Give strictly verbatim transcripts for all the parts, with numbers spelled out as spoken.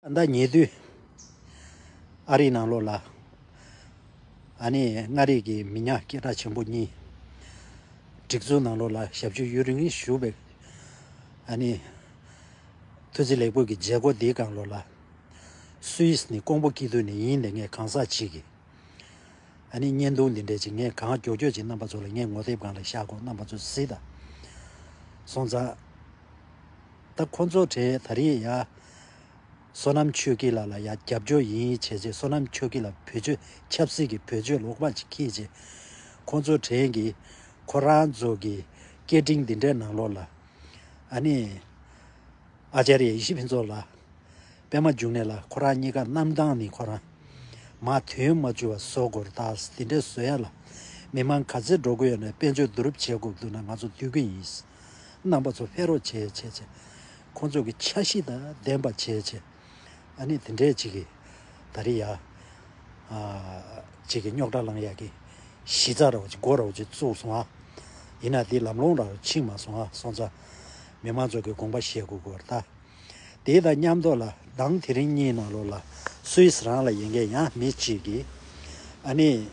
ད་ཉེ་དུས་ཨ་རིའི་ནང་ལོགས་ལ་ཨ་ནི་མངའ་རིས་ཀྱི་མི་ཉག་སྐད་གྲགས་ཆེན་པོ་གཉིས་སྒྲིག་འཛུགས་ནང་ལོགས་ལ་ཞབས་ཞུ་ཡུན་རིང་ཞུས་པའི་ཨ་ནི་ཐུགས་བརྩེ་ལེགས་འབུལ་གྱི་མཛད་སྒོ་འདིའི་སྒང་ལོགས་ལ་སུད་སི་ནས་ཀོང་པོ་སྐྱིད་སྡུག་ནས་ཡིན། དེ་ངས་གང་ཟག་ཅིག་གིས་ཨ་ནི་བརྙན་ཐུང་འདི་འདྲས་ཅིག་ངས་གང་མགྱོགས་མགྱོགས་ཅིག་རྣམ་པ་ཚོ་ལ་ངས་ངོ་དེབ་སྒང་ལ་བཞག་གོ། རྣམ་པ་ཚོ་གཟིགས་དང་། སོང་ཙང་། ད་ཁོ་ཚོ་གྲས་ད་རེས་ཡ། བསོད་ནམས་ཆོས་སྐྱིད་ལགས་ལ་ཡ་རྒྱབ་སྐྱོར་ཡིན་བྱས་རྗེས། བསོད་ནམས་ཆོས་སྐྱིད་ལགས་བེད་སྤྱོད་ཆབ་སྲིད་ཀྱི་བེད་སྤྱོད་ལོག་པ་ཅིག་འཁྱེར་རྗེས། ཁོ་ཚོ་གྲས་ཀྱིས་ཁོ་རང་ཚོ་གི་སྐད་འཕྲིན་འདི་འདྲའི་ནང་ལོགས་ལ། ཨ་ནི། ཨ་ཅཱརྱ་ཡེ་ཤེས་ཕུན་ཚོགས་ལགས། པད་མ་འབྱུང་གནས་ལགས། ཁོ་རང་གཉིས་ཀ་གནམ་ཐང་ནས་ཁོ་རང་མར་དོན་མ་བཅུག་པ་བཟོ་དགོས་རེད་ད། འདི་འདྲའི་བཟོ་ཡ་ལ་མི་མང་ག་ཚད་འགྲོ་གི་ཡོད་ན། དཔལ་འབྱོར་བསྡུ་རུབ་བྱེད་དགོས་འདུག་ན་ང་ཚོ་སྡོད་ཀྱི་ཡིན། རྣམ་པ་ཚོ་ཕེབས་རོགས་བྱེད་བྱས་བྱས། ཁོང་ཚོ་གི་འཆར་གཞི་དང་ལྡན་པ་བྱས་བྱས། ཨ་ནི་དེ་འདྲའི་ཅིག་གི་ད་རེས་ཡ། ཨ། ཅིག་གི་རྙོག་དྲ་ལངས་ཡ་གི་གཞི་རྩ་ར་བ་ཅིག་འགོ་ར་བ་ཅིག་བཙུགས་སོང་ཨ། ཡིན་ན་དེ་ལམ་ལྷོང་ར་བ་ཕྱིན་མ་སོང་ཨ། སོང་ཙང་མི་མང་ཚོ་གི་དགོངས་པ་བཞེས་དགོས་དགོས་རེད་ད། དེ་དང་མཉམ་དུ་ལ་དང་དེ་རིང་གཉིས་ནང་ལོགས་ལ་སུད་སི་རང་ལ་ཡིན་མཁན་ཡང་མི་གཅིག་གིས་ཨ་ནི་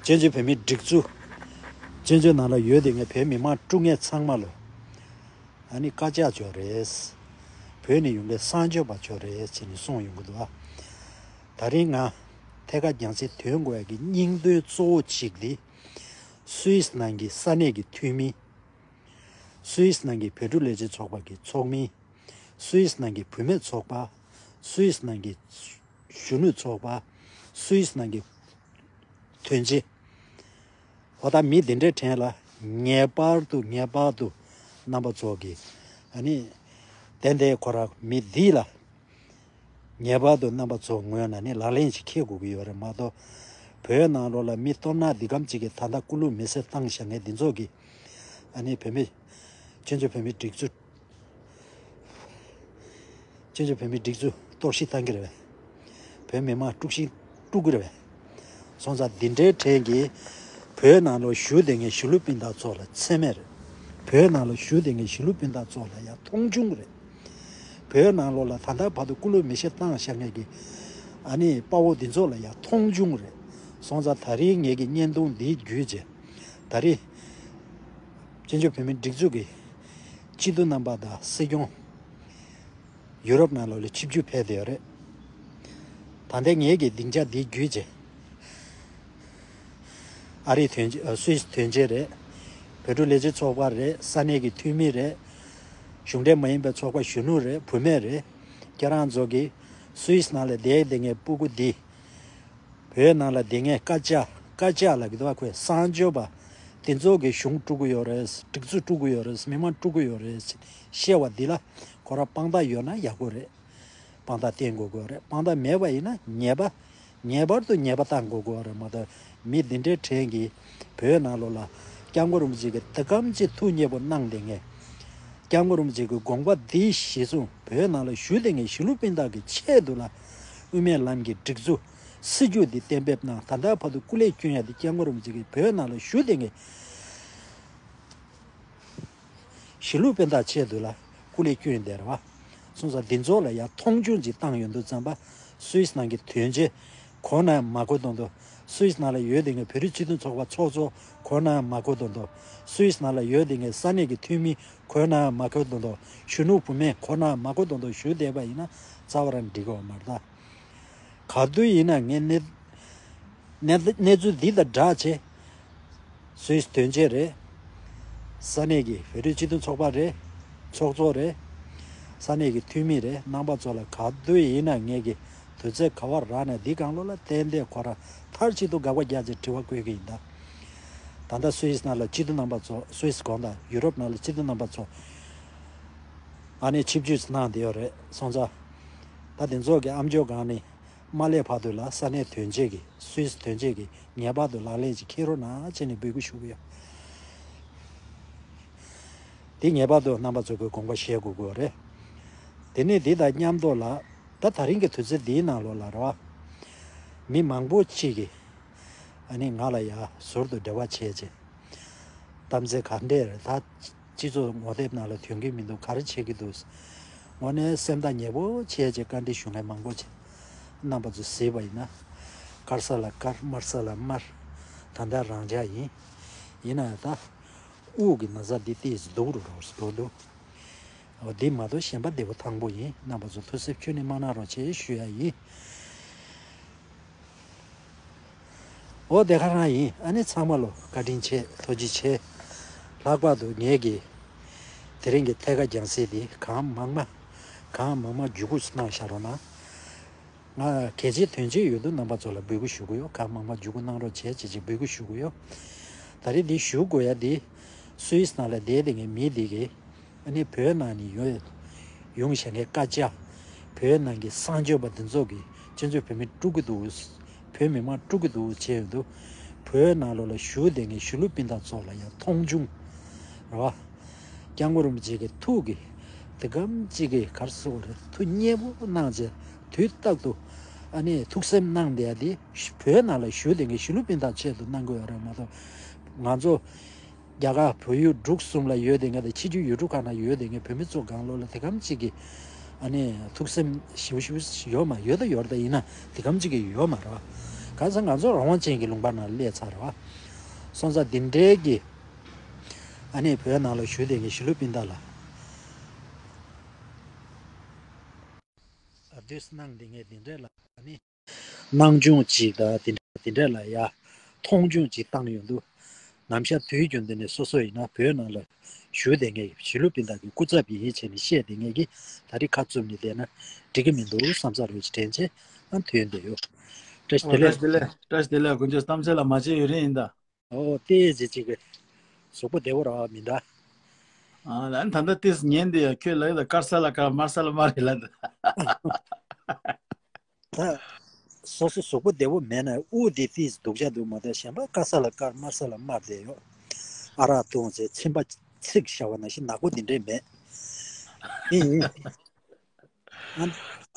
བཙན་བྱོལ་བོད་མིའི་སྒྲིག་འཛུགས། བཙན་བྱོལ་ནང་ལ་ཡོད་དེ་ངས་བོད་མི་མང་དཀྲུག་མཁན་ཚང་མ་ལོ། ཨ་ནི་བཀའ་ཅག་ཅོག་རེད། བོད་ནས་ཡོང་མཁན་གསར་འབྱོར་པ་ཅོག་རེད་ཅེས་ནས་གསུངས་ཡོང་གི་འདུག་ཨ། ད་རིང་ང་ཐད་ཀར་རྒྱང་སྲིང་དོན་དགོས་ཡ་གི་སྙིང་དོན་གཙོ་བོ་གཅིག་དེ། སུད་སི་ནང་གི་ས་གནས་ཀྱི་འཐུས་མི། སུད་སི་ནང་གི་བོད་ཕྲུག་ལས་བྱེད་ཚོགས་པ་གི་ཚོགས་མི། སུད་སི་ནང་གི་བུད་མེད་ཚོགས་པ། སུད་སི་ནང་གི་གཞོན་ནུ་ཚོགས་པ། སུད་སི་ནང་གི་དོན་ཆེ། འོ་ད་མི་འདི་འདྲའི་གྲས་ལ་ངེས་པར་དུ་ངེས་པར་དུ་རྣམ་པ་ཚོ་གི་ཨ་ནི་ཏན་ཏན་ཁོ་རང་མི་འདི་ལ་ངེས་པར་དུ་རྣམ་པ་ཚོ་ངོས་ནས་ནི་ལག་ལེན་ཞིག་འཁེལ་དགོས་ཀྱི་ཡོད་རེད་མ་གཏོགས། བོད་ནང་ལོགས་ལ་མི་གཏོར་ནག་འདི་གམ་གཅིག་གིས་ད་ལྟ་སྐུ་ལུས་མེ་སྲེག་བཏང་བཞག་མཁན་འདི་ཚོ་གི་ཨ་ནི་བོད་མི་བཙན་བྱོལ་བོད་མི་སྒྲིག་འཛུགས། བཙན་བྱོལ་བོད་མིའི་སྒྲིག་འཛུགས་གཏོར་བཤིག་བཏང་གི་རེད་པས། བོད་མི་མང་དཀྲུག་ཤིང་དཀྲུག་གི་རེད་པས། སོང་ཙང་འདི་འདྲའི་གྲས་ཀྱིས་བོད་ནང་ལོགས་བཞུགས་བསྡད་མཁན་གཞིས་ལུས་སྤུན་ཟླ་ཚོ་ལ་ཚད་མེད་རེད། བོད་ནང་ལོགས་བཞུགས་བསྡད་མཁན་གཞིས་ལུས་སྤུན་ཟླ་ཚོ་ལ་ཡང་མཐོང་ཆུང་རེད། བོད་ནང་ལོགས་ལ་ད་ལྟ་བར་དུ་སྐུ་ལུས་མེ་སྲེག་བཏང་བཞག་མཁན་གྱི་ཨ་ནི་དཔའ་བོ་འདི་ཚོ་ལ་ཡང་མཐོང་ཆུང་རེད། སོང་ཙང་ད་རེས་ངེད་ཀྱི་བརྙན་ཐུང་འདི་བརྒྱུད་རྗེས་ད་རེས་བཙན་བྱོལ་བོད་མིའི་སྒྲིག་འཛུགས་ཀྱི་སྤྱི་འཐུས་རྣམ་པ་དང་སྲིད་སྐྱོང་ཡུ་རོབ་ནང་ལོགས་ལ་ཆིབས་བསྒྱུར་ཕེབས་བསྡད་ཡོད་རེད། ད་ལྟའི་ངེད་ཀྱི་སྡིངས་ཆ་འདི་བརྒྱུད་རྗེས། ཨ་རིའི་དོན་ཆེན། སུད་སི་དོན་ཆེན་རེད། བོད་ཕྲུག་ལས་བྱེད་ཚོགས་པ་རེད། ས་གནས་ཀྱི་འཐུས་མི་རེད། གཞུང་འབྲེལ་མ་ཡིན་པའི་ཚོགས་པ་གཞོན་ནུ་རེད། བུད་མེད་རེད། ཁྱེད་རང་ཚོ་གིས་སུད་སི་ནང་ལ་བསྡད་བསྡད་མཁན་སྤུ་གུ་འདི། བོད་ནང་ལ་བསྡད་མཁན་བཀའ་ཅག་བཀའ་ཅག་ལབ་ཀྱི་འདུག་བ། ཁོས་གསར་འབྱོར་པ་དེ་ཚོ་གི་གཞུང་དཀྲུག་གི་ཡོད་རེད། སྒྲིག་འཛུགས་དཀྲུག་གི་ཡོད་རེད། མི་མང་དཀྲུག་གི་ཡོད་རེད་བཤད་པ་འདི་ལ་ཁོ་རང་དཔང་རྟགས་ཡོད་ན་ཡག་པོ་རེད། དཔང་རྟགས་བསྟན་དགོས་ཀྱི་ཡོད་རེད། དཔང་རྟགས་མེད་པ་ཡིན་ན་ཉེས་པ། ངེས་པར་དུ་ཉེས་པ་བཏང་དགོས་ཀྱི་ཡོད་རེད་མ་གཏོགས། མི་འདི་འདྲའི་གྲས་ཀྱིས་བོད་ནང་ལོགས་ལ་སྐྱབས་མགོན་རིན་པོ་ཆེ་གིས་འདི་གམ་གཅིག་ཐུགས་མཉེས་པོ་གནང་བསྡད་མཁན། སྐྱབས་མགོན་རིན་པོ་ཆེ་གི་དགོངས་པ་འདི་གཞི་བཟུང་བོད་ནང་ལ་བཞུགས་བསྡད་མཁན་གཞིས་ལུས་སྤུན་ཟླ་གི་ཆེད་དུ་ལ་དབུ་མའི་ལམ་གྱི་སྒྲིག་འཛུགས་སྲིད་བྱུས་འདི་གཏན་འབེབས་གནང་། ད་ལྟ་བར་དུ་སྐུ་ལས་བསྐྱོན་ཡ་འདི་སྐྱབས་མགོན་རིན་པོ་ཆེ་གིས་བོད་ནང་ལ་བཞུགས་བསྡད་མཁན། གཞིས་ལུས་སྤུན་ཟླ་ཆེད་དུ་ལ་སྐུ་ལས་བསྐྱོན་བསྡད་རེད་བ། སོང་ཙང་འདི་ཚོ་ལ་ཡང་མཐོང་ཆུང་ཅིག་བཏང་ཡོང་དུས་ཙམ་པ། སུད་སི་ནང་གི་དོན་ཆེན་གོ་ན་ཡང་མ་གོ་མདོག་མདོག་སུད་སི་ནང་ལ་ཡོད་བསྡད་མཁན་བོད་རིགས་སྤྱི་མཐུན་ཚོགས་པ་ཚོགས་གཙོ་གོ་ན་ཡང་མ་གོ་མདོག་མདོག་སུད་སི་ནང་ལ་ཡོད་བསྡད་མཁན་ས་གནས་ཀྱི་འཐུས་མི་གོ་ན་ཡང་མ་གོ་མདོག་མདོག་གཞོན་ནུ་བུད་མེད་གོ་ན་ཡང་མ་གོ་མདོག་མདོག་བཞུགས་བསྡད་པ་ཡིན་ན་རྩ་བ་རང་འགྲིག་གི་ཡོད་མ་རེད་ད། ག་དུས་ཡིན་ན་ངས་གནས་གནས་གནས་ཚུལ་འདི་དང་སྦྲགས་བྱས། སུད་སི་དོན་ཆེན་རེད། ས་གནས་ཀྱི་བོད་རིགས་སྤྱི་མཐུན་ཚོགས་པ་རེད། ཚོགས་གཙོ་རེད། ས་གནས་ཀྱི་འཐུས་མི་རེད། རྣམ་པ་ཚོ་ལ་ག་དུས་ཡིན་ན་ངས་ཀྱི་དུས་ཚོད་ག་བ་རག་ནས་འདི་སྒང་ལོགས་ལ་ཏན་ཏན་ཁོ་རང་མཐར་གཅིག་ཏུ་དགག་པ་རྒྱག་ཅེས་དྲི་བ་བཀོད་ཀྱི་ཡིན་ད། ད་ལྟ་སུད་སི་ནང་ལ་སྤྱི་འཐུས་རྣམ་པ་ཚོ་སུད་སི་གོང་དང་ཡུ་རོབ་ནང་ལ་སྤྱི་འཐུས་རྣམ་པ་ཚོ་ཨ་ནེ་ཆིབས་བསྒྱུར་གནང་བསྡད་ཡོད་རེད་སོང་ཙང་། ད་དེ་ཚོ་གི་ཨ་མཆོག་སྒང་ནས། མ་སླེབས་བར་དུ་ལ་ས་གནས་དོན་ཆེན་གྱི་སུད་སི་དོན་ཆེན་གྱི་ངེས་པར་དུ་ལག་ལེན་ཅིག་འཁེལ་རོགས་གནང་བྱས་ནས་འབོད་སྐུལ་ཞུ་གི་ཡོད། དེ་ངེས་པར་དུ་རྣམ་པ་ཚོ་གི་དགོངས་པ་བཞེས་དགོས་ཀྱི་ཡོད་རེད། དེ་ནས་དེ་དང་མཉམ་དུ་ལ་ད་ད་རིང་གི་དུས་ཚོད་འདིའི་ནང་ལོགས་ལ་རེད་བ། མི་མང་པོ་ཅིག་གིས་ཨ་ནི་ང་ལ་ཡ་ཟུར་དུ་འབྲེལ་བ་བྱས་བྱས། གཏམ་ཚེ་ག་འདྲས་རེད་ད། སྤྱི་ཚོགས་ངོ་དེབ་ནང་ལ་ཐོན་གྱི་མི་འདུག་ག་རེ་བྱེད་ཀྱི་འདུག་དངོས་གནས་སེམས་ཐག་ཉེ་པོ་བྱས་བྱས་བཀའ་འདྲི་ཞུ་མཁན་མང་པོ་བྱས། རྣམ་པ་ཚོ་གཟིགས་པ་ཡིན་ན། དཀར་ས་ལ་དཀར། དམར་ས་ལ་དམར། ད་ལྟ་རང་འཇགས་ཡིན། ཡིན་ན་ད། དབུགས་ཀྱི་ན་ཚ་འདི་ཏོག་ཙམ་སྡུག་རུ་རུ་འགྲོ་འདུག་འོ་འདི་མ་གཏོགས་གཞན་པ་བདེ་པོ་ཐང་པོ་ཡིན། རྣམ་པ་ཚོ་ཐུགས་སེམས་ཁྱོན་ནས་མ་གནང་རོགས་བྱེད་ཞུ་ཡ་ཡིན། འོ་དེ་ག་རང་ཡིན། ཨ་ནི་ཚང་མ་ལོ་བཀའ་དྲིན་ཆེ། ཐུགས་རྗེ་ཆེ། ལྷག་པར་དུ་ངེད་ཀྱི་དེ་རིང་གི་ཐད་ཀར་རྒྱང་སྲིང་འདི་གང་མང་མ་གང་མང་མ་བརྒྱུད་སྐུར་གནང་བཞག་རོགས་གནང་། ང་གལ་ཆེ་དོན་ཆེ་ཡོད་དུས་རྣམ་པ་ཚོ་ལ་འབོད་སྐུལ་ཞུ་གི་ཡོད། གང་མང་མ་བརྒྱུད་སྐུར་གནང་རོགས་བྱེད་ཅེས་ཅེས་འབོད་སྐུལ་ཞུ་གི་ཡོད། ད་རེས་འདི་ཞུ་དགོས་ཡ་འདི། སུད་སི་ནང་ལ་བསྡད་དེ་ངའི་མི་འདི་གི། ཨ་ནི་བོད་ནང་ནས་ཡོང་ཡོང་བཞིན་གྱི་སྐད་ཆ། བོད་ནང་གི་གསར་འབྱོར་པ་འདི་ཚོ་གིས་སྤྱི་ཚོགས་བོད་མི་དཀྲུག་གི་འདུག་བོད་མི་མང་དཀྲུག་གི་འདུག་བྱས་ཡོང་དུས། བོད་ནང་ལོགས་ལ་བཞུགས་བསྡད་མཁན་གཞིས་ལུས་སྤུན་ཟླ་ཚོ་ལ་ཡང་མཐོང་ཆུང་། རེད་བ། སྐྱབས་མགོན་རིན་པོ་ཆེ་གི་ཐུགས་ཀྱི་དེ་གམ་གཅིག་གི་ག་རེ་ཟེར་དགོས་རེད། ཐུགས་མཉེས་པོ་གནང་བྱས་དུས་རྟག་ཏུ་ཨ་ནི་ཐུགས་སེམས་གནང་བསྡད་ཡ་དེ་བོད་ནང་ལ་བཞུགས་བསྡད་མཁན་གཞིས་ལུས་སྤུན་ཟླ་ཆེད་དུ་གནང་དགོས་ཡ་རེད་མ་གཏོགས། ང་ཚོ་རྒྱ་གར་བལ་ཡུལ་འབྲུག་གསུམ་ལ་ཡོད་དེ་ངས་དང་ཕྱི་རྒྱལ་ཡུལ་གྲུ་ཁག་ན་ཡོད་དེ་ངས་བོད་མི་ཚོ་སྒང་ལོགས་ལ་དེ་གམ་གཅིག་གི་ཨ་ནི་ཐུགས་སེམས་ཞིབ་ཞིབ་ཡོད་མ་ཡོད་ད་ཡོད་ད་ཡིན་ན་དེ་གམ་གཅིག་གི་ཡོད་མ་རེད་བ། གང་ཟེར་ང་ཚོ་རང་དབང་ཅན་གྱི་ལུང་པ་ནང་སླེབས་ཚར་རེད་བ། སོང་ཙང་འདི་འདྲའི་གི་ཨ་ནི་བོད་ནང་ལ་བཞུགས་དེ་ངས་གཞིས་ལུས་སྤུན་ཟླ་ལ་ཨ་བསྡུས་གནང་དེ་ངས་འདི་འདྲའི་ལ་ཨ་ནི། སྣང་ཆུང་ཅིག་དང་དེ་འདྲ་དེ་འདྲ་ལ་ཡ་མཐོང་ཆུང་ཅིག་བཏང་ཡོང་དུས། ནམ་ཞག་དུས་རྒྱུན་དུ་ནས་སོ་སོ་ཡིན་ན་བོད་ནང་ལ་བཞུགས་བསྡད་མཁན་གྱི་གཞིས་ལུས་སྤུན་ཟླ་གི་སྐུ་ཚབ་ཡིན་བྱས་ནས་བཤད་བསྡད་མཁན་གྱི་ད་རེས་ཁ་བཙུམ་ནས་བསྡད་ན་འགྲིག་གི་མི་འདུག་བསམ་ས་རེད་ཅེས་དྲན་བྱས་ཨ་ཐོན་བསྡད་ཡོད། བཀྲ་ཤིས་ཨོ་བདེ་ལེགས། བཀྲ་ཤིས་བདེ་ལེགས། བཀྲ་ཤིས་བདེ་ལེགས། དཀོན་མཆོག་གཏམ་བཤད་ལ་མ་བྱེད་ཡོད་རིང་ཡིན་ད། ཨོ་ཏེ་ཅི་ཅི་གི་གཟུགས་པོ་བདེ་བོ་ར་བ་མིན་ད། ཨ་ལན་ད་ལྟ་ཏིས་ཉན་དེ་ཡ་ཁྱོད་ལ་ཡོད་ད་དཀར་ས་ལ་དཀར་དམར་ས་ལ་དམར་རེད་ལ་ད། ད་སོ་སོ་གཟུགས་པོ་བདེ་བོ་མེད་ན་དབུགས་དེ་ཏིས་སྡུག་ཅག་འདུག་མ་གཏོགས་གཞན་པ་དཀར་ས་ལ་དཀར་དམར་ས་ལ་དམར་བསྡད་ཡོད། ཨ་རག་བཏུང་ཚེ་ཚིམ་པ་ཚིག་བྱ་བ་ནང་བཞིན་ནག་པོ་འདི་འདྲས་མེད། ཨིན་ཨིན།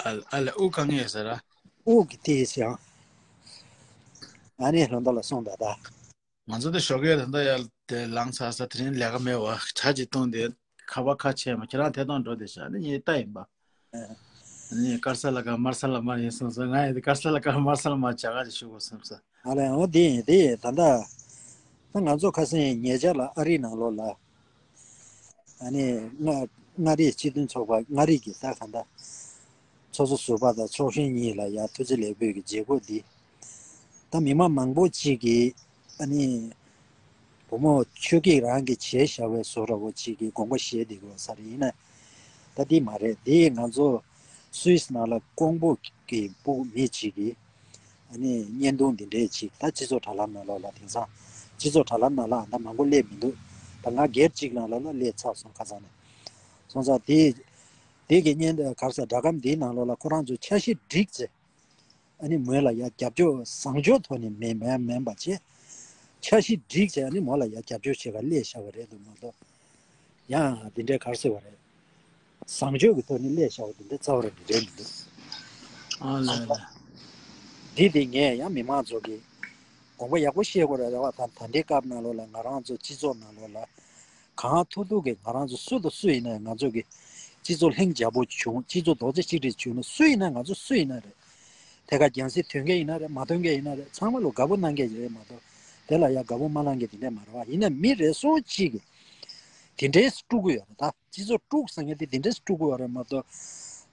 ཨ་ཨ་ལ་དབུགས་གང་ཡོད་ཟེར་ར། དབུགས་ཀྱི་ཏིས་ཡང་། ཨ་ནི་ལྷོ་མདོ་ལ་སོང་ད་ད། ང་ཚོ་འདི་ཞོགས་ཀས་ད་ལྟ་ཡར་དེ་ལངས་ཚར་ས་དེ་རིང་ལས་ཀ་མེད་བ་གྲ་ཅིག་བཏུང་སྟེ་ཁ་བ་ཁ་ཕྱེ་མ་ཁྱེད་རང་ཐད་གཏོང་འགྲོ་བསྡད་ཤག་ནི་ངའི་རྟ་ཡིན་པ། ནི་དཀར་ས་ལ་དཀར་དམར་ས་ལ་དམར་ཡིན་གསུངས་སོང་། ང་ཡི་དཀར་ས་ལ་དཀར་དམར་ས་ལ་དམར་བྱ་ག་ཅིག་ཞུ་དགོས་བསམ་ས། ཨ་ལས་འོ་དེ་ཡིན་དེ་ཡིན་ད་ལྟ་ད་ང་ཚོ་ཁ་སང་ཉེ་ཆར་ལ་ཨ་རིའི་ནང་ལོགས་ལ་ཨ་ནི་མངའ་མངའ་རིས་སྤྱི་མཐུན་ཚོགས་པ་མངའ་རིས་ཀྱི་ད་ག་ད་ཚོགས་གཙོ་ཟུར་པ་དང་ཚོགས་གཞོན་གཉིས་ལ་ཡ་ཐུགས་རྗེ་ལེགས་འབུལ་གྱི་མཛད་སྒོ་འདི། ད་མི་མང་མང་པོ་ཅིག་གིས་ཨ་ནི་བུ་མོ་ཆོས་སྐྱིད་རང་གིས་བྱས་བཞག་པའི་བཟོ་འདྲ་བོ་ཅིག་གི་དགོངས་པ་བཞེས་བསྡད་དགོས་ས་རེད། ཡིན་ན་ད་འདི་མ་རེད། འདི་ང་ཚོ་སུད་སི་ནང་ལ་ཀོང་པོ་གི་ཕྲུ་གུ་མི་ཅིག་གིས་ཨ་ནི་བརྙན་ཐུང་འདི་འདྲས་ཅིག་ད་སྤྱི་ཚོགས་དྲ་ལམ་ནང་ལོགས་ལ་དེང་སང་སྤྱི་ཚོགས་དྲ་ལམ་ནང་ལ་ཨ་ད་མང་པོ་སླེབས་མི་འདུག་ད་ང་སྒེར་གཅིག་ནང་ལོགས་ལ་སླེབས་ཚར་སོང་ཁ་སང་ནས། སོང་ཙང་དེ་དེ་གི་བརྙན་ག་རེ་ཟེར་སྒྲ་སྒམ་འདིའི་ནང་ལོགས་ལ་ཁོ་རང་ཚོས་འཆར་གཞི་བསྒྲིགས་ཚེ། ཨ་ནི་མོ་ལ་ཡ་རྒྱབ་སྐྱོར་བཟང་ཕྱོགས་ཐོག་ནས་མེད་མེད་མེད་པ་བྱས། འཆར་གཞི་བསྒྲིགས་བྱས་ཨ་ནི་མོ་ལ་ཡ་རྒྱབ་སྐྱོར་བྱེད་ག་སླེབས་བཞག་པ་རེད་འདུག་མ་གཏོགས། ཡང་འདི་འདྲའི་ག་རེ་ཟེར་བ་རེད། བཟང་ཕྱོགས་ཀྱི་ཐོག་ནས་སླེབས་བཞག་པ་འདི་འདྲ་རྩ་བ་རེད་འདི་འདྲའི་མི་འདུག་ཨ་ལས་ལས། འདི་འདི་ངས་ཡང་མི་མང་ཚོ་གི་དགོངས་པ་ཡག་པོ་བཞེས་དགོས་རེད་རེད་བ། ད་ད་ལྟའི་སྐབས་ནང་ལོགས་ལ་ང་རང་ཚོ་སྤྱི་ཚོགས་ནང་ལོགས་ལ། གང་ཐུབ་ཐུབ་ཀྱིས་ང་རང་ཚོ་སུ་དང་སུ་ཡིན་ན་ང་ཚོ་གི་སྤྱི་ཚོགས་ལྷིང་འཇགས་པོ་བྱུང་། སྤྱི་ཚོགས་རྡོག་རྩ་གཅིག་སྒྲིལ་བྱུང་ན་སུ་ཡིན་ན་ང་ཚོ་སུ་ཡིན་ན་རེད། ཐད་ཀར་རྒྱང་སྲིང་ཐོན་མཁན་ཡིན་ན་རེད། མ་ཐོན་མཁན་ཡིན་ན་རེད། ཚང་མ་ལ་དགའ་པོ་གནང་མཁན་ཞིག་རེད་མ་གཏོགས་དེ་ལ་ཡང་དགའ་པོ་མ་གནང་མཁན་དེ་འདྲས་མ་རེད་བ། ཡིན་ན་མི་རེ་ཟུང་གཅིག་གིས་དེ་འདྲས་དཀྲུག་གི་ཡོད་རེད། ད་སྤྱི་ཚོགས་དཀྲུག་ཟེར་མཁན་དེ་དེ་འདྲས་དཀྲུག་གི་ཡོད་རེད་མ་གཏོགས།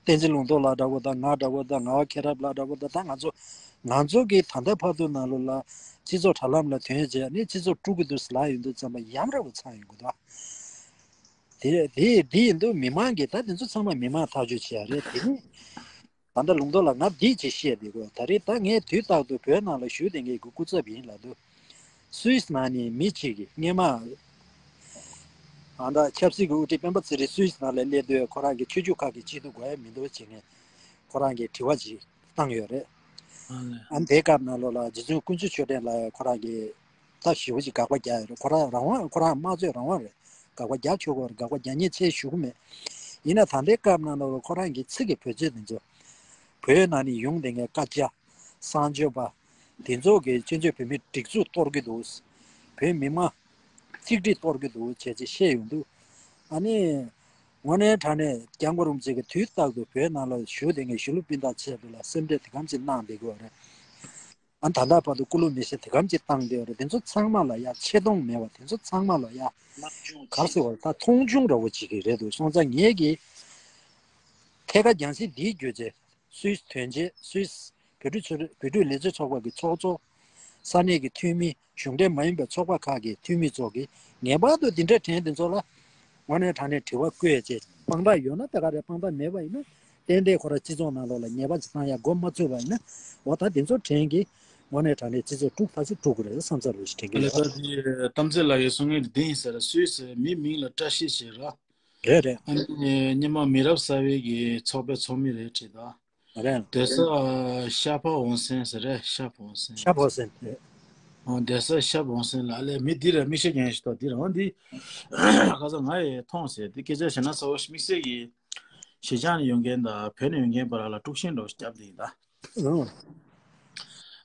བསྟན་འཛིན་ལུང་རྟོགས་ལགས་འདྲ་བོ་དང་ང་འདྲ་བོ་དང་ངག་དབང་མཁྱེན་རབ་ལགས་འདྲ་བོ་དང་ད་ང་ཚོ་ང་ཚོ་གི་ད་ལྟ་བར་དུ་ནང་ལོགས་ལ་སྤྱི་ཚོགས་དྲ་ལམ་ལ་ཐོན་རྗེས་ནི་སྤྱི་ཚོགས་དཀྲུག་གི་འདུག་ཟེར་ལབ་ཡོང་དུས་ཙམ་པ་ཡམ་ར་བོ་ཚང་ཡོང་གི་འདུག་དེ་དེ་དེ་ཡིན་དུས་མི་མང་གིས་ད་དེ་ཚོ་ཚང་མ་མི་མང་ཐག་གཅོད་བྱེད་ཡ་རེད། དེ་ནི་ད་ལྟ་ལུང་རྟོགས་ལགས་ང་འདི་ཅིག་བཤད་བསྡད་དགོས། ད་རེས་ད་ངས་དུས་རྟག་ཏུ་བོད་ནང་ལ་བཞུགས་བསྡད་མཁན་གྱི་སྐུ་ཚབ་ཡིན་ལབ་དུས། སུད་སི་ནང་ནས་མི་གཅིག་གིས་སྔས་མ། ཨ་ད་ཆབ་སྲིད་ཀྱི་དབུ་ཁྲིད་སྤེན་པ་ཚེ་རིང་སུད་སི་ནང་ལ་སླེབས་དུས་ཁོ་རང་གི་ཆོས་བརྒྱུད་ཁག་གི་སྐྱིད་སྡུག་དགོས་ཡ་མི་འདུག་ཅེས་ནས་ཁོ་རང་གིས་དྲི་བ་ཅིག་བཏང་ཡོད་རེད། ཨ་ནི་དེའི་སྐབས་ནང་ལོགས་ལ་རྗེ་བཙུན་དཀོན་མཆོག་ཆོས་སྒྲོན་ལགས་ཁོ་རང་གིས་ད་ཞེ་པོ་ཅིག་དགག་པ་རྒྱག་ཡོད་རེད། ཁོ་རང་རང་དབང་ཁོ་རང་དམངས་གཙོའི་རང་དབང་རེད། དགག་པ་རྒྱག་ཆོག་གི་རེད། དགག་པ་རྒྱག་མཁན་བྱས་ཞུ་གི་མེད། ཡིན་ན་ད་ལྟའི་སྐབས་ནང་ལོགས་ལ་ཁོ་རང་གིས་ཚིག་གི་བེད་སྤྱོད་དེ་ཚོ་བོད་ནང་ནས་ཡོང་བསྡད་མཁན་སྐད་ཆ། གསར་འབྱོར་པ། དེ་ཚོ་གིས་བཙན་བྱོལ་བོད་མིའི་སྒྲིག་འཛུགས་གཏོར་གྱི་འདུག་བོད་མི་མང་གཅིག་སྒྲིལ་གཏོར་གྱི་འདུག་བྱས་ཚེ་བཤད་ཡོང་དུས། ཨ་ནི། དངོས་གནས་དྲང་གནས་སྐྱབས་མགོན་རིན་པོ་ཆེ་གིས་དུས་རྟག་ཏུ་བོད་ནང་ལ་བཞུགས་བསྡད་མཁན་གཞིས་ལུས་སྤུན་ཟླ་ཆེད་དུ་ལ་སེམས་ཁྲལ་དེ་གམ་ཅིག་གནང་བསྡད་ཀྱི་ཡོད་རེད། ཨ་ད་ལྟ་བར་དུ་སྐུ་ལུས་མེ་ཤི་དེ་གམ་ཅིག་བཏང་བསྡད་ཡོད་རེད། དེ་ཚོ་ཚང་མ་ལ་ཡ་ཆེ་མཐོང་མེད་པ་དེ་ཚོ་ཚང་མ་ལ་ཡ་ག་རེ་ཟེར་བ་ད་མཐོང་ཆུང་འདྲ་བོ་བྱེད་ཀྱི་རེད་འདུག་སོང་ཙང་ངེད་ཀྱིས་ཐད་ཀར་རྒྱང་སྲིང་འདིའི་བརྒྱུད་བྱས་སུད་སི་དོན་གཅོད་སུད་སི་བོད་ཕྲུག་ཚོ་བོད་ཕྲུག་ལས་བྱེད་ཚོགས་པ་གི་ཚོགས་གཙོ། ས་གནས་ཀྱི་འཐུས་མི། གཞུང་འབྲེལ་མ་ཡིན་པའི་ཚོགས་པ་ཁག་གི་འཐུས་མི་ཚོ་གིས་ངེས་པར་དུ་འདི་འདྲ་དྲན་དེ་ཚོ་ལ་དངོས་གནས་དྲང་གནས་དྲི་བ་བཀོད་བྱས་དཔང་རྟགས་ཡོད་ན་ད་ག་རེད། དཔང་རྟགས་མེད་པ་ཡིན་ན་ཏན་ཏན་ཁོ་རང་སྤྱི་ཚོགས་ནང་ལོགས་ལ་ཉེས་པ་ཅིག་བཏང་ཡ་འགོ་མ་ཚུགས་པ་ཡིན་ན་འོ་ད་དེ་ཚོ་དྲན་གྱིས་དངོས་གནས་དྲང་གནས་སྤྱི་ཚོགས་དཀྲུག་ཐག་ཆོད་དཀྲུག་དགོས་རེད་བསམ་ཚར་བ་ཞིག་དྲན་གྱི་ལས་ཡོད། ཀ་དེ་གཏམ་ཚེ་ལགས་ཀྱིས་གསུང་མཁན་དེ་འདི་ཡིན་ཟེར། སུད་སི་མི་མིང་ལ་བཀྲ་ཤིས་ཞེས་ར། རེད་རེད། ཨ་ནི་སྔོན་མ་མི་རབས་གསར་པའི་གི་ཚོགས་པའི་ཚོགས་མི་རེད་བྲིས་ད། རེད། སྡོད་ས་ཤ་ཕ་འོང་སེན་ཟེར་རེད། ཤ་ཕ་འོང་སེན། ཤ་ཕ་འོང་སེན་རེད། ཨོ་སྡོད་ས་ཤ་ཕ་འོང་སེན་ལ་ཨ་ལས་མི་འདི་རེད། མིག་ཤེལ་རྒྱན་ཞིག་ཏོ་འདི་རེད། འོ་འདི་ཁ་སང་ང་ཡི་མཐོང་ཟེར་འདི་སྐད་ཆ་བཤད་ན་ཚ་བོ་དམིགས་བསལ་གྱི་གཞིས་ཆགས་ནས་ཡོང་མཁན་དང་བོད་ནས་ཡོང་མཁན་བར་ལ་དཀྲུག་ཤིང་འདྲ་བོ་ཞིག་བརྒྱབ་འདི་ཡིན་ད།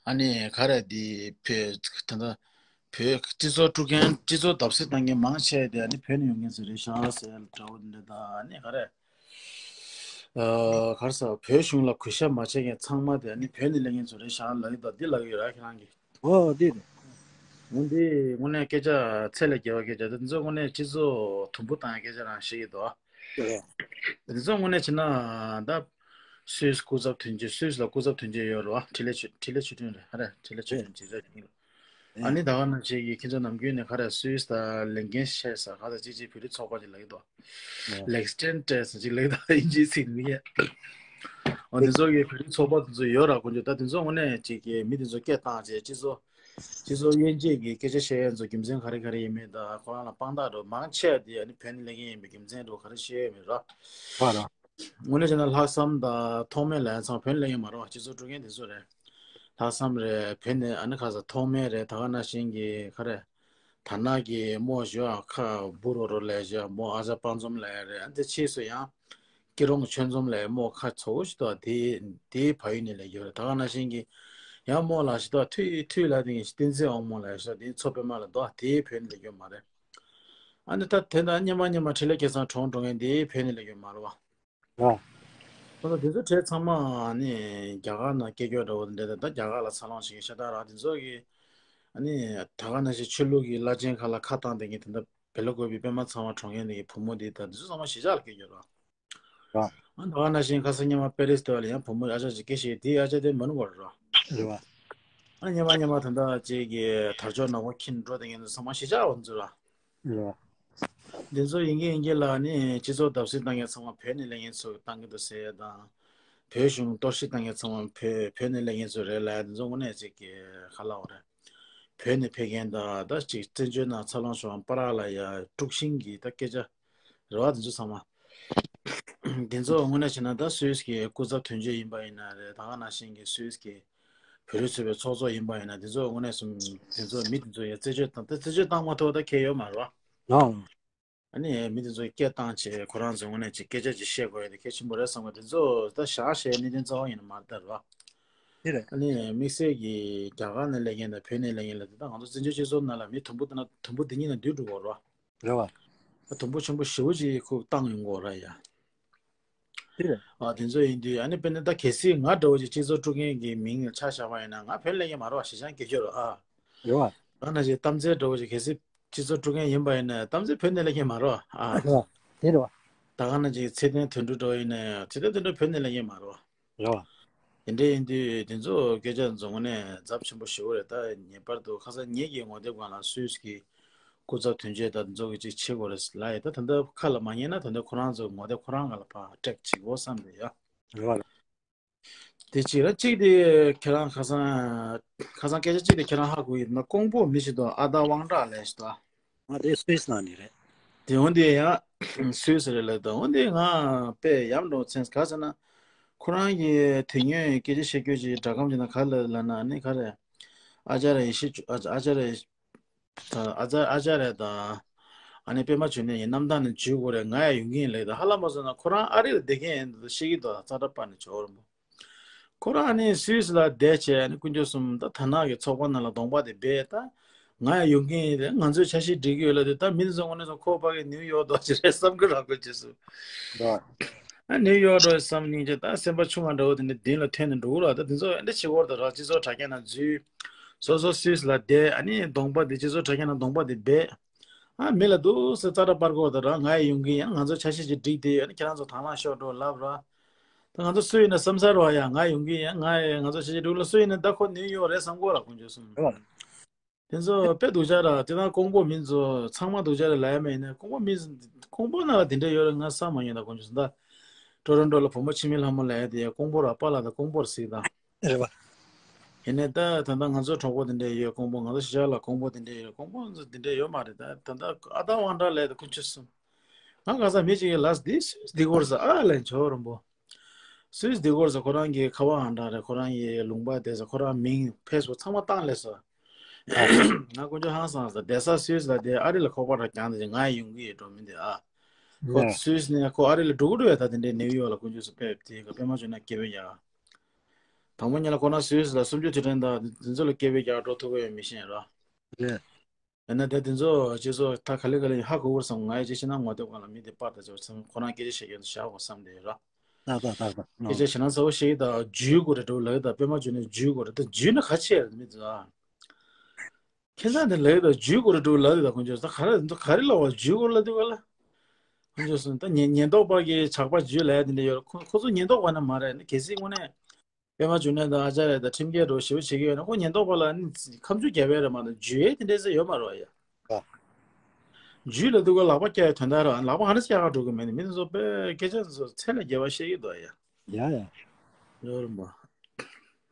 ཨ་ནི་ག་རེ་འདི་བོད་ད་ལྟ་བོད་སྤྱི་ཚོགས་དཀྲུག་མཁན་སྤྱི་ཚོགས་བརྡབ་གསིག་བཏང་མཁན་མང་ཆེ་དེ་ཨ་ནི་བོད་ནས་ཡོང་མཁན་ཚོ་རེད་ཤག་ཟེར་འདྲ་བོ་འདི་འདྲ་ད་ཨ་ནི་ག་རེ། ཨ་ག་རེ་ཟེར་བོད་གཞུང་ལ་གུས་ཞབས་མ་བྱེད་མཁན་ཚང་མ་དེ་ཨ་ནི་བོད་ནས་སླེབས་མཁན་ཚོ་རེད་ཤག་ལབ་ཀྱི་འདུག་འདི་ལབ་ཀྱི་ཡོད་ར་ཁྱེད་རང་གིས། ཨོ་འདི་རེད། འོ་འདི་དངོས་གནས་སྐད་ཆ་ཚད་ལས་བརྒལ་བ་སྐད་ཆ་དེ་ཚོ་དངོས་གནས་སྤྱི་ཚོགས་དུམ་བུ་བཏང་ཡ་སྐད་ཆ་རང་བཤད་ཀྱི་འདུག་རེད། དེ་ཚོ་དངོས་གནས་བྱས་ན་ད་སུད་སི་སྐུ་ཚབ་དོན་གཅོད་སུད་སི་ལ་སྐུ་ཚབ་དོན་གཅོད་ཡོད་རེད་བ། འཕྲིན་ལས་ཆོས་འཕྲིན་ལས་ཆོས་སྒྲོན་རེད་ཧ་རེད། འཕྲིན་ལས་ཆོས་སྒྲོན་ཅིག་རེད་ཡིན། ཨ་ནི་ད་ག་ནང་བཞིན་གྱི་ཁྱེད་ཚོ་ནམ་རྒྱུན་ནས་ག་རེ་སུད་སི་དང་ལས་འགན་བཤད་ས་ག་ས་ཅིག་ཅིག་བོད་རིགས་ཚོགས་པ་ཅིག་ལབ་ཀྱི་འདུག་ལེག་སི་ཊེན་ཊེ་ཟེར་ཅིག་ལབ་ཀྱི་འདུག་དབྱིན་ཇིའི་ཚིག་མི་ཡ། འོ་འདི་ཚོ་གི་བོད་རིགས་ཚོགས་པ་དེ་ཚོ་ཡོད་ར། དཀོན་མཆོག་ད་དེ་ཚོ་དངོས་གནས་ཅིག་གི་མི་དེ་ཚོ་སྐད་བཏང་བྱས་སྤྱི་ཚོགས་སྤྱི་ཚོགས་དབྱེ་འབྱེད་ཀྱི་སྐད་ཆ་བཤད་ཡ་ཚོ་རྒྱུ་མཚན་ག་རེ་ག་རེ་ཡིན་མིན་དང་ཁོ་རང་ལ་དཔང་རྟགས་འགྲོ་མང་ཆེ་བ་དེ་ཨ་ནི་བོད་ནས་སླེབས་མཁན་ཡིན་པའི་རྒྱུ་མཚན་འགྲོ་ག་རེ་བཤད་ཡོད་མེད་ར། ཧ་ར། དངོས་གནས་བྱས་ན་ལྷག་བསམ་དང་ཐོགས་མེད་ལ་ཡང་ཚང་བོད་ནས་སླེབས་མཁན་མ་རེད་བ། སྤྱི་ཚོགས་དཀྲུག་མཁན་དེ་ཚོ་རེད། ལྷག་བསམ་རེད། བོད་ནས་ཨ་ནི་ཁ་ས་ཐོགས་མེད་རེད། ད་ག་ནང་བཞིན་གྱི་ག་རེ། དར་ནག་གི་རྨོ་ཞོ་ཁ་འབུ་རོ་རོ་ལས་ཞོ་རྨོ་ཨ་ཅག་དཔའ་འཛོམས་ལས་རེད། ཨ་འདི་ཕྱིས་སུ་ཡང་སྐྱིད་རོང་ཆོས་འཛོམས་ལས་རྨོ་ཁ་ཚ་བོ་ཞིག་འདུག་དེ་དེའི་ཕ་ཡུལ་ནས་སླེབས་ཡོད་རེད། ད་ག་ནང་བཞིན་གྱི་ཡང་རྨོ་ལ་ཞིག་འདུག་མཐུ་མཐུ་ལ་དེ་བསྟན་འཛིན་དབང་མོ་ལས་ཞོ་དེ་མཚོ་པདྨ་ལ་འདུག་དེའི་བོད་ནས་སླེབས་ཡོད་མ་རེད། ཨ་ནི་ད་དེ་འདྲ་སྔོན་མ་སྔོན་མ་འཕྲིན་ལས་སྐལ་བཟང་གྲོངས་འགྲོ་མཁན་དེ་བོད་ནས་སླེབས་ཡོད་མ་རེད་བ། ཨོ། ད་ལྟ་དེ་ཚོ་གྲས་ཚང་མ་ནི་རྒྱ་གར་ནང་སྐད་སྐྱོར་འདྲ་བོ་འདྲ་ད་རྒྱ་གར་ལ་འཚར་ལོངས་བྱེད་མཁན་ཤ་སྟག་ར། དེ་ཚོ་གི་ཨ་ནི་ད་ག་ནང་བཞིན་ཆོས་ལུགས་ཀྱི་བླ་ཆེན་ཁག་ལ་ཁ་བཏང་བསྡད་མཁན་དེ་འདྲ་བེ་ལ་ཀོ་བི་པད་མ་ཚང་བ་གྲོངས་མཁན་དེ་གི་བུ་མོ་དེ་ད་དེ་ཚོ་ཚང་མ་གཞིས་ཆགས་ལ་སྐད་སྐྱོར་ར། ཨ་ད་ག་ནང་བཞིན་ཁ་སང་སྔོན་མ་པེ་རིས་དེ་བ་ལ་ཡང་བུ་མོ་ཨ་ཅག་ཅིག་སྐད་བཤད་དེ་ཨ་ཅག་དེ་མ་ནུ་བར་ར། རེད་བ། ཨ་སྔོན་མ་སྔོན་མ་ད་ལྟ་ཅིག་གི་དར་ལྕོག་ནག་པོ་འཁྱེར་འགྲོ་བསྡད་མཁན་དེ་ཚང་མ་གཞིས་ཆགས་བ་ཚོ་ར། ལོ། འདི་ཚོ་ཡིན་གྱི་ཡིན་གྱི་ལ་ནི་སྤྱི་ཚོགས་བརྡབ་གསིག་བཏང་མཁན་ཚང་མ་བོད་ནས་སླེབས་མཁན་ཚོ་བཏང་གི་འདུག་ཟེར་ཡ་དང་། བོད་གཞུང་གཏོར་བཤིག་བཏང་མཁན་ཚང་མ་བོད་བོད་ནས་སླེབས་མཁན་ཚོ་རེད་ལ་ཡ། འདི་ཚོ་དངོས་གནས་ཅིག་གི་ཁ་ལག་འོ་རེད། བོད་ནས་ཕེབས་མཁན་དང་ད་ཅིག་བཙན་བྱོལ་ནང་འཚར་ལོངས་བྱུང་བ་པ་རག་ལ་ཡ་དཀྲུག་ཤིང་གི་ད་སྐད་ཆ་རེད་བ། འདི་ཚོ་ཚང་མ། འདི་ཚོ་དངོས་གནས་བྱས་ན་ད་སུད་སི་གི་སྐུ་ཚབ་དོན་གཅོད་ཡིན་པ་ཡིན་ན་རེད། ད་ག་ནང་བཞིན་གྱི་སུད་སི་གི་བོད་རིགས་ཚོགས་པའི་ཚོགས་གཙོ་ཡིན་པ་ཡིན་ན་འདི་ཚོ་དངོས་གནས་སུ་འདི་ཚོ་མི་འདི་ཚོ་ཡ་རྩད་གཅོད་བཏང་ད་རྩད་གཅོད་བཏང་མ་ཐུབ་པ་ད་ཁེལ་ཡོད་མ་རེད་བ། ཨང་། ཨ་ནི་མི་དེ་ཚོ་སྐད་བཏང་བྱས་ཁོ་རང་ཚོ་དངོས་གནས་ཅིག་སྐད་ཆ་ཅིག་བཤད་དགོས་ཡ་དེ་གལ་ཆེན་པོ་རེད་བསམ་གི། དེ་ཚོ་ད་བཞག་བཞག་གནད་དོན་རྩ་བ་ཡིན་ན་མ་རེད་ད་རེད་བ། དེ་རེད། ཨ་ནི་དམིགས་བསལ་གྱི་རྒྱ་གར་ནས་སླེབས་མཁན་དང་བོད་ནས་སླེབས་མཁན་ལ་དེ་ད་ང་ཚོ་བཙན་བྱོལ་སྤྱི་ཚོགས་ནང་ལ་མི་དུམ་བུ་དེ་ན་དུམ་བུ་དེ་གཉིས་ན་འདུས་འགྲོ་གི་རེད་བ། རེད་བ། ད་དུམ་བུ་ཆེན་པོ་ཞེ་པོ་ཅིག་ཁུག་བཏང་ཡོང་གི་རེད་ཡ། དེ་རེད། ཨ་དེ་ཚོ་ཡིན་དུས་ཨ་ནི་དཔེར་ན་ད་གལ་སྲིད་ང་འདྲ་བོ་ཅིག་སྤྱི་ཚོགས་དཀྲུག་མཁན་གྱི་མིང་ལ་ཆ་བཞག་པ་ཡིན་ན་ང་བོད་སླེབས་མཁན་མ་རེད་བ། གཞིས་ཆགས་སྐད་སྐྱོར་རེད་ཨ། རེད་བ། ད་ནང་བཞིན་གཏམ་ཚེ་འདྲ་བོ་ཅིག་གལ་སྲིད་སྤྱི་ཚོགས་དཀྲུག་མཁན་ཡིན་པ་ཡིན་ན་གཏམ་ཚེ་བོད་ནས་སླེབས་མཁན་མ་རེད་བ་ཨ། རེད་བ། དེ་རེད་བ། ད་ག་ནང་བཞིན་ཚེ་བརྟན་དོན་གྲུབ་འདྲ་བོ་ཡིན་ན་ཚེ་བརྟན་དོན་གྲུབ་བོད་ནས་སླེབས་མཁན་མ་རེད་བ། རེད་བ། དེ་འདྲ་ཡིན་དུས་དེ་ཚོ་སྐད་ཆ་འཛོམས་ནས་ཚབས་ཆེན་པོ་ཞེ་པོ་རེད། ད་ངེས་པར་དུ་ཁ་སང་ངེད་ཀྱི་ངོ་དེབ་སྒང་ལ་སུད་སི་གི་སྐུ་ཚབ་དོན་གཅོད་དང་འདི་ཚོ་གི་ཅིག་བྱེད་དགོས་རེད་ལབ་ཡོད། ད་ད་ལྟ་ཁ་ལ་མ་ཉན་ན་ད་ལྟ་ཁོ་རང་ཚོ་ངོ་དེབ་ཁོ་རང་སྒང་ལ་ཕར་ཊེག་བྱེད་དགོས་བསམ་རེད་ཡ། རེད་བ། དེ་གཅིག་ར་གཅིག་དེ་ཁྱེད་རང་ཁ་སང་ཁ་སང་སྐད་ཆ་གཅིག་དེ་ཁྱེད་རང་ཧ་གོ་ཡིན་ན་ཀོང་པོ་མི་ཞིག་འདུག་ཨ་ད་དབང་གྲགས་ལབ་ཞིག་འདུག་ང་དེ་སུད་སི་ནང་ནས་རེད། དེ་འོན་ཏེ་ཡང་སུད་སི་རེད་ལབ་དང་འོན་ཏེ་ང་དཔེ་ཡམ་འགྲོ་མཚན་ག་ཟེར་ན། ཁོ་རང་གི་དེ་སྔོན་སྐད་ཆ་བཤད་རྒྱུ་ཅིག་སྒྲ་སྒམ་ཅིག་ནང་ག་རེ་ལབ་ན་ཨ་ནི་ག་རེ། ཨ་ཅཱརྱ་ཡེ་ཤེས་ཨ་ཨ་ཅཱརྱ་ཡེ་ཨ་ཅཱརྱ་ཨ་ཅཱརྱ་དང་ཨ་ནི་པད་མ་འབྱུང་གནས་ཀྱི་རྣམ་ཐར་ནས་བརྗོད་དགོས་རེད། ང་ཡང་ཡོང་གི་ཡིན་ལབ་དང་ཧ་ལམ་མ་སོང་ན་ཁོ་རང་ཨ་རི་ལ་བསྡད་མཁན་ཡིན་འདུག་བཤད་ཀྱི་འདུག་ཙ་དྲ་པ་ནས་ཇོ་བོ་རིན་པོ། ཁོ་རང་ནི་སུད་སི་ལ་བསྡད་བྱས་ནི་དཀོན་མཆོག་གསུམ་ད་དར་ནག་གི་ཚོགས་པ་ནང་ལ་གདོང་པ་དེ་སྦས་ད་ ང་ཡང་ཡོང་གི་ཡིན། ང་ཚོས་འཆར་གཞི་སྒྲིག་གི་ཡོད་ལབ་དུས། ད་མི་ཚོ་དངོས་གནས་སོང་ཁོ་ཕ་གི་ནིའུ་ཡོག་འགྲོ་ཅི་རེད་བསམ་གི་རག་པའི་རྗེས་སུ། ཨ་ནིའུ་ཡོག་འགྲོ་བསམ་སྙིང་རྗེ། ད་སེམས་པ་ཆུང་བ་འདྲ་བོ་དེ་འདྲ་མདུན་ལ་ཐོན་ནས་འགྲོ་གི་ར། ད་དེ་ཚོ་ཨེ་འདྲ་བྱེད་ཀྱི་ཡོད་རེད་ད་ར། སྤྱི་ཚོགས་དྲ་རྒྱ་ནང་འཛུལ། སོ་སོ་སུད་སི་ལ་བསྡད། ཨ་ནི་གདོང་པ་དེ་སྤྱི་ཚོགས་དྲ་རྒྱ་ནང་གདོང་པ་དེ་སྦས། ཨ་མི་ལ་འདུག་སེ་རྩ་འདྲ་སྤར་གི་ཡོད་ད་ར། ང་ཡི་ཡོང་གི་ཡིན། ང་ཚོ་འཆར་གཞི་ཅིག་སྒྲིག་བསྡད་ཡོད། ཨ་ནི་ཁྱེད་རང་ཚོ་དང་བླངས་ཤོག་འགྲོ་ལབ་ར། ད་ང་ཚོ་སུ་ཡིན་ན་བསམ་ས་རེད་བ་ཡ། ང་ཡོང་གི་ཡིན། ང་ཡི་ང་ཚོ་འཆར་གཞི་སྒྲིག་ལ་སུ་ཡིན་ན་ད་ཁོ་ནིའུ་ཡོག་རེད་བསམ་གི་ཡོད་ར། དཀོན་མཆོག་གསུམ། དེ་ཚོ་དཔེ་སྡུག་ཅག་ར། དེ་དང་ཀོང་པོ་མི་ཚོ་ཚང་མ་སྡུག་ཅག་རེད་ལབ་ཡ་མེད། ཡིན་ནའི་ཀོང་པོ་མི་ཀོང་པོ་ནང་ལ་དེ་འདྲ་ཡོད་རེད་ང་བསམ་མ་མྱོང་ད། དཀོན་མཆོག་གསུམ། ད་ཊོ་རོན་ཊོ་ལ་བུ་མོ་འཆི་མེད་ལྷ་མོ་ལབ་ཡ་དེ་ཡ་ཀོང་པོ་ར། པཱ་ལགས་དང་ཀོང་པོ་ར་ཟེར་གི་ད། རེད་བ། ཡིན་ནའི་ད་ད་ལྟ་ང་ཚོ་གྲོགས་པོ་དེ་འདྲ་ཡོད། ཀོང་པོ། ང་ཚོ་གཞིས་ཆགས་ལ་ཀོང་པོ་དེ་འདྲ་ཡོད། ཀོང་པོ་ཚོ་དེ་འདྲ་ཡོད་མ་རེད། ད་ད་ལྟ་ཨ་ད་དབང་གྲགས་ལབ་ཡ་དེ་དཀོན་མཆོག་གསུམ། ང་ག་ས་མི་གཅིག་གིས་ལབ་འདི་སུད་སི་འདི་སྐོར་ཟེར། ཨ་ལས་ཇོ་རོན་པོ། སུད་སི་འདི་སྐོར་ཟེར། ཁོ་རང་གི་ཁ་པར་ཨང་གྲངས་རེད། ཁོ་རང་གི་ལུང་པ་དེ་ཟེར། ཁོ་རང་མིང་ཕེ་སི་བུག་ཚང་མ་བཏང་ལས་སོ། ང་དཀོན་མཆོག་ཧང་སངས་ཟེར། བསྡད་ས་སུད་སི་ལ་བསྡད། ཨ་རི་ལ་ཁོག་པ་ར་རྒྱག་འདི་ང་ཡོང་གི་ཡོད་འགྲོ་མི་འདི་ཨ། ཁོ་སུད་སི་ནས་ཁོ་ཨ་རི་ལ་འགྲོ་གི་འགྲོ་ཡ། ད་དེ་འདྲའི་ནིའུ་ཡོག་ལ་དཀོན་མཆོག་གསུམ། དཔེ་དེ་ག་པད་མ་བྱུང་ན་སྐད་བེད་རྒྱག་དང་པོ་ཉིད་ལ་ཁོ་རང་སུད་སི་ལ་གསུམ་བཅུ་དུས་དྲན་དང་དེ་ཚོ་ལ་སྐད་བེད་རྒྱག་འགྲོ་ཐུབ་ཀྱི་ཡོད་མི་ཤེས་ར། ཡིན་ན་དེ་དེ་ཚོ་སྤྱི་ཚོགས་ད་ག་ལེ་ག་ལེ་ཧ་གོ་གི་རེད་བསམ། ང་ཡི་ཅི་ཤེས་ན་ངོ་དེབ་སྒང་ལ་མི་དེ་པར་དང་ཅོ་ཚང་ཁོ་རང་སྐད་ཆ་བཤད་མཁན་ཚོ་བཞག་དགོས་བསམ་དེ་ར། ལགས་སོ་ལགས་སོ། སྐད་ཆ་ཞེ་ན་ཚ་བོ་བཤད་ཀྱི་ད། འཇུས་དགོས་རེད་འགྲོ་ལབ་ཀྱི་ད། པད་མ་བྱུང་ནས་འཇུས་དགོས་རེད་ད། འཇུས་ན་ག་ཆེ་རེད་མི་ཚོ་ཨ། ཁྱེད་ཚང་དེ་ལབ་ཀྱི་ད། འཇུས་དགོས་རེད་འགྲོ་ལབ་ཀྱི་ད། དཀོན་མཆོག་ད་ག་རེ་ད་ག་རེ་ལབ་པ། འཇུས་དགོས་ལབ་དུས་ག་ལ། དཀོན་མཆོག་གསུམ། ད་ཉེན་ཉེན་རྟོག་པ་གིས་ཇག་པ་འཇུས་ལབ་ཡ་དེ་འདྲ་ཡོད་རེད། ཁོ་ཁོ་ཚོ་ཉེན་རྟོག་པ་ནི་མ་རེད། གལ་སྲིད་དངོས་གནས་པད་མ་བྱུང་ནས་དང་ཨ་ཅག་རེད་ད། ཁྲིམས་འགལ་འགྲོ་ཞེ་པོ་བྱེད་ཀྱི་ཡོད་ན་ཁོ་ཉེན་རྟོག་པ་ལ་ནི་ཁ་མཆུ་རྒྱབ་ཡ་རེད་མ་གཏོགས་འཇུ་ཡ་དེ་འདྲ་ཟེར་ཡོད་མ་རེད་ཡ། ཨ། འཇུས་ལབ་དུས་ཁོ་ལག་པ་བཀྱག་ཡ་དོན་དག་རེད། ལག་པ་ཧ་ནས་བཀྱག་ག་འགྲོ་གི་མེད་ནི། མི་ཚོ་དཔེ་སྐད་ཆ་ཚོ་ཚད་ལས་བརྒལ་བ་བཤད་ཀྱི་འདུག་ཡ། ཡ་ཡ། ཡོད་རེད་མ།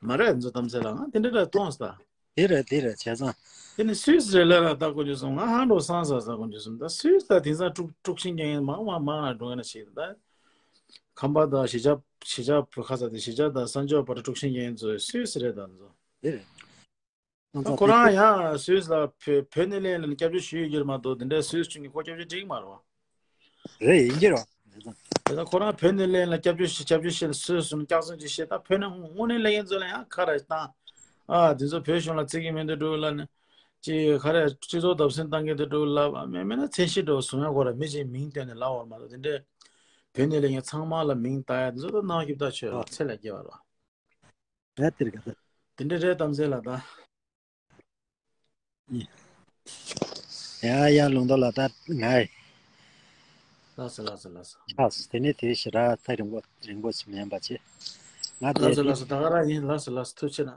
མ་རེད་ཚོ་གཏམ་ཚད་ལ་ང་དེ་འདྲ་འདྲ་གཏོང་ས། དེ་རེད་དེ་རེད་བྱས་ཙང་། དེ་ནི་སུད་སི་རེད་ལ་ར། ད་དཀོན་མཆོག་གསུམ། ང་ཧང་འགྲོ་སང་ས་ས་དཀོན་མཆོག་གསུམ། ད་སུད་སི་ད་དེང་སང་དཀྲུག་དཀྲུག་ཤིང་རྒྱག་མཁན་མང་མང་མང་ང་འགྲོ་ཡ་ན་ཞིག་ད། ཁམས་པ་དང་གཞིས་ཆགས་གཞིས་ཆགས་བོད་ཁ་ས་དེ་གཞིས་ཆགས་དང་གསར་འབྱོར་བར་དཀྲུག་ཤིང་རྒྱག་མཁན་ཚོ་སུད་སི་རེད་ད་ཚོ། དེ་རེད། ད་ཁོ་རང་ཡང་སུད་སི་ལ་བོད་བོད་ནས་སླེབས་ནས་སྐྱབས་བཅོལ་ཞུ་ཡི་ཡོད་མ་གཏོགས་དེ་འདྲའི་སུད་སི་ཆུང་གི་ཁོ་སྐྱབས་བཅོལ་འགྲིག་མ་རེད་བ། རེད་ཡིན་གྱི་རེད། དེ་ལྟར་ཁོ་རང་བོད་ནས་སླེབས་ན་སྐྱབས་བཅོལ་ཞིག་སྐྱབས་བཅོལ་ཞིག་ལ་སུད་སི་སུ་སྐྱག་རྫུན་ཅིག་བཤད། ད་བོད་ནས་དངོས་གནས་སླེབས་མཁན་ཚོ་ལ་ཡང་ཁ་ར་བཏང་། ཨ་དེ་ཚོ་བོད་གཞུང་ལ་བརྩི་གི་མི་འདུག་འགྲོ་ལ་ནི། ཅིག་ག་རེ་སྤྱི་ཚོགས་བརྡབ་གསིག་བཏང་གི་འདུག་འགྲོ་ལ། མེད་མེད་ན་མཚན་གཞི་འགྲོ་བཟུང་ཡ་གོ་ར། མི་ཅིག་མིང་བཏོན་ནས་ལབ་བར་མ་གཏོགས་དེ་འདྲས་བོད་ནས་སླེབས་མཁན་ཚང་མ་ལ་མིང་བཏགས་ཡ་དེ་ཚོ་ད་གནང་རྒྱུ་ད་ཆོས་ལ་ཚད་ལས་བརྒལ་བ་རེད་བ། རེད་དེ་རེད་ག་ད། དེ་འདྲས་རེད་གཏམ་ཚད་ལ་ད། ཡ་ཡ་ལུང་རྟོགས་ལགས་ད་ང་ཡི། ལགས་སོ་ལགས་སོ་ལགས་སོ། ལགས་སོ། དེ་ནས་དེ་ཞེ་དྲག་ཐག་རིང་པོ་རིང་པོ་ཞིག་མིན་པ་བྱས། ང་ལགས་དེ་སོ་ལགས་སོ། ད་ག་རང་ཡིན། ལགས་སོ་ལགས་སོ། ཐུགས་རྗེ་གནང་།